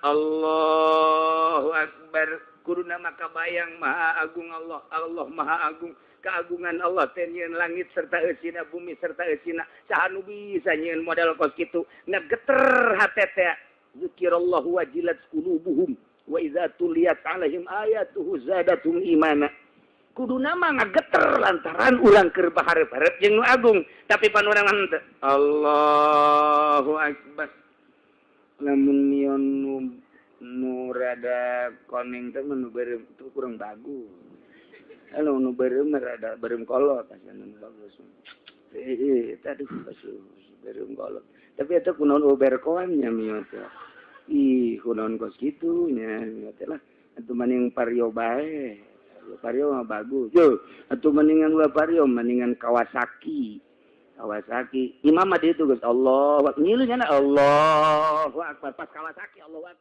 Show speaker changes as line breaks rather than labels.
Allahu Akbar. Kuduna maka bayang Maha Agung Allah. Allah Maha Agung, keagungan Allah teh nyieun langit serta eusina, bumi serta eusina. Saha nu bisa nyieun model kos kitu? Ngageter hate teh. Zikirallahu wajilat qulubuhum wa idza tuliyat alaihim ayatuhu zadatum imana. Kuduna mah ngageter lantaran urang keur bahareup-hareup jeung nu agung, tapi pan urang henteu. Allahu Akbar. Lamun mion nu rada koneng teh, nu beureum itu kurang bagus. Anu nu beureum, rada beureum kolot asa nu bagus. Eh, aduh, asuh beureum kolot. Tapi eta kunaon berkoan nya mio teh? Ih, kunaon kos kitu nya mio teh lah. Atuh mending Vario bae. Vario mah bagus. Yo, atuh mendingan ulah Vario, mendingan Kawasaki. Kawasaki. Imam mah itu geus Allah, ngilu nya, Allahu Akbar pas Kawasaki, Allahu Akbar.